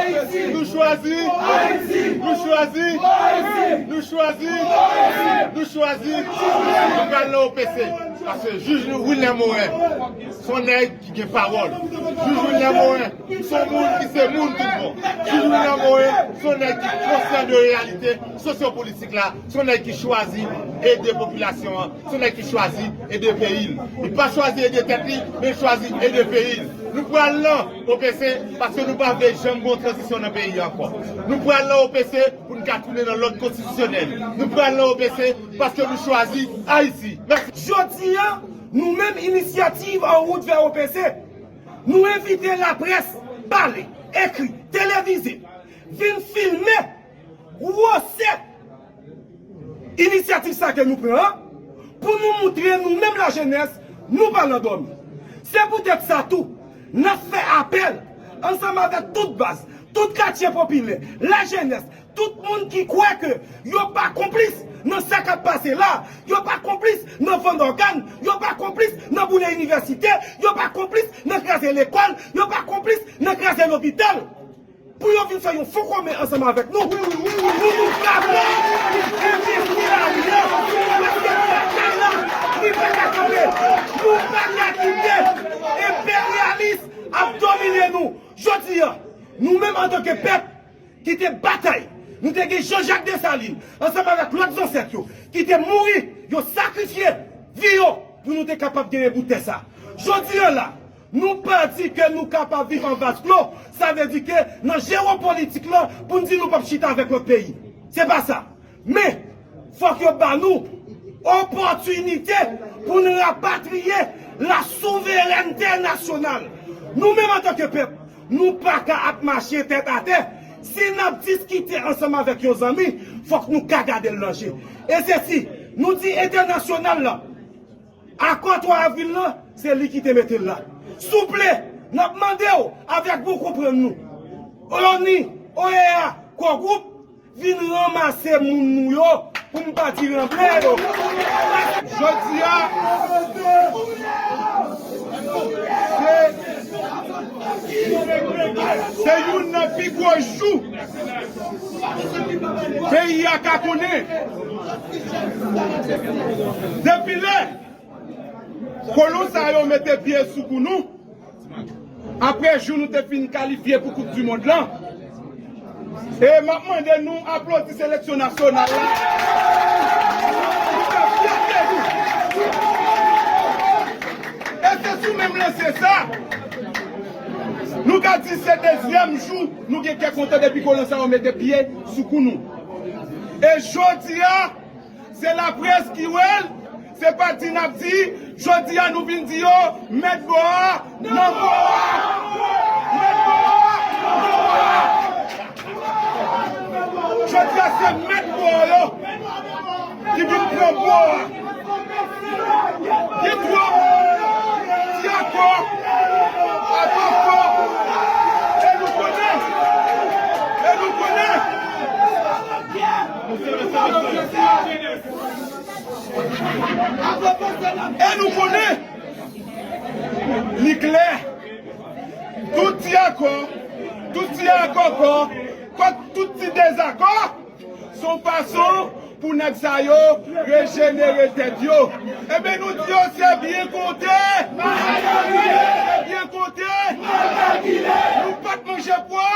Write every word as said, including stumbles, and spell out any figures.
Nou chwazi, nou chwazi, nou chwazi, nou chwazi, nou pral nan O P C. Paske jij nou Wilner Morin, se yon nèg ki gen pawòl. Jij Wilner Morin, se yon moun ki se moun tout bon. Jij Wilner Morin, se yon nèg ki konsyan de reyalite sosyopolitik la, se yon nèg ki chwazi ede popilasyon an, se yon nèg ki chwazi ede peyi l. Li pa chwazi ede tèt li, men li chwazi ede peyi l. Nou pral nan O P C paske nou pa vle janm gen yon tranzisyon nan peyi a ankò. Nou pral nan O P C pou n ka tounen nan lòd konstitisyonèl. Nou pral nan O P C paske nou chwazi Ayiti. Mèsi. Jodi a, nou menm Inisyativ An Wout Vè O P C, nou envite laprès, pale, ekri, televize, vin filme gwosè inisyativ sa ke nou pran an, pou nou moutre nou menm lajenès, nou pa nan dòmi. Se poutèt sa tou, n ap fè apèl ansanm avèk tout baz, tout katye popilè, lajenès, tout moun ki kwè ke yo pa konplis nan sa k ap pase la, yo pa konplis nan vann ògàn, yo pa konplis nan boule inivèsite, yo pa konplis nan kraze lekòl, yo pa konplis nan kraze lopital. Pou yo vin fè yon fon komen ansanm avèk nou, pou nou kapab envesti lari a, paske batay la, li pa ka kanpe. Nou pa ka kite enperyalis ap domine nou. Jodi a, nou menm antanke pèp ki te batay, nou te gen Jean Jacques Dessalines ansanm avèk lòt zansèt yo ki te mouri, yo sakrifye vi yo pou nou te kapab genyen bout tè sa. Jodi a la, nou pa di ke nou kapab viv an vaz klo, sa vle di ke nan jewopolitik lan, pou n di nou p ap chita avèk lòt peyi. Se pa sa. Men, fòk yo ba nou opòtinite pou n rapatriye la souverènte nasyonal. Nou menm antanke pèp, nou pa ka ap mache tèt atè. Si n ap diskite ansanm avèk yon zanmi, fòk nou ka gade l nan je. E se si nou di entènasyonal la, akò twa avril lan, se li ki te mete l la. Souple, n ap mande w, avèk bon konprann nou, ONI, O E A, Core Group, vin ranmase moun nou yo, pou m pa di ranble yo. Jodi a, se, se youn nan pi gwo jou peyi a ka konnen. Depi lè kolon sa yo mete pye sou kou nou, apre jou nou te fin kalifye pou Koup di Mond lan, e m ap mande nou aplodi seleksyon nasyonal la. Pou fè fyète nou. E se sou menm lanse sa, nou ka di se dezyèm jou nou gen kè kontan depi kolon sa yo mete pye sou kou nou. E jodi a, se laprès ki wè l, se pa di n ap di, jodi a nou vin di yo, mèt bò a, nan bò a, mèt bò a, nan bò a. Jodi a se mèt bò yo ki vin pran bò a. Gen twòp ti akò, atò kò, e nou konnen, e nou konnen. E nou konnen, li klè, tout ti akò, tout ti akò kò, kòk tout ti dezakò, se yon fason pou nèg sa yo rejenere tèt yo. Ebyen, nou di yo se byen konte. Se byen konte. Nou pa t manje pwa.